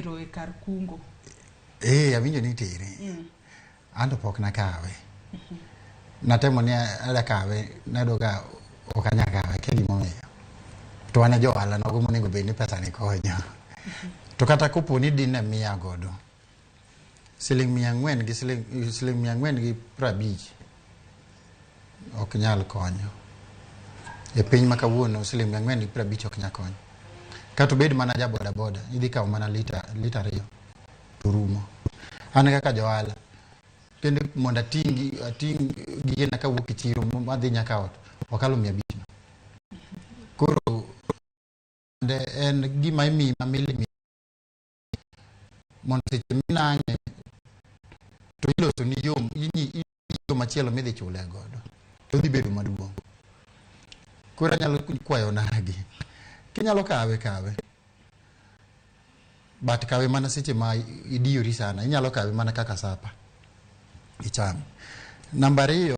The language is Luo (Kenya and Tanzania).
itero e kar kungo. Eh, awinjo ni itere. An to pok nakawe. Natemo ni ada kawe, nayudo ka ok anyal kawe, akia gimomiyo. To wan e jo ohala nogo monego bed ni pesa ni konyo. To kata kopo ni dine miya godo, siling 400 gi siling 450 ok nyal konyo. E piny ma kawuono siling 450 ok nyal konyo. Kata obed mana ja boda boda, idhi kawo mana lita 2 to rumo. An kaka ja ohala, kendo mondo ating' gigena kawuok e chiro madhi nyaka ot, okalo 500 no. Koro en gima imiyi ma mili mondo seche minang'e to iloso ni yo, yo machielo midhi chule godo to odhi bedo maduong'. Koro anyalo kwayo nagi, kinyalo kawe kawe, but kawe mana seche ma idiyori sana, inyalo kawe mana kaka sapa icham. Namba 2,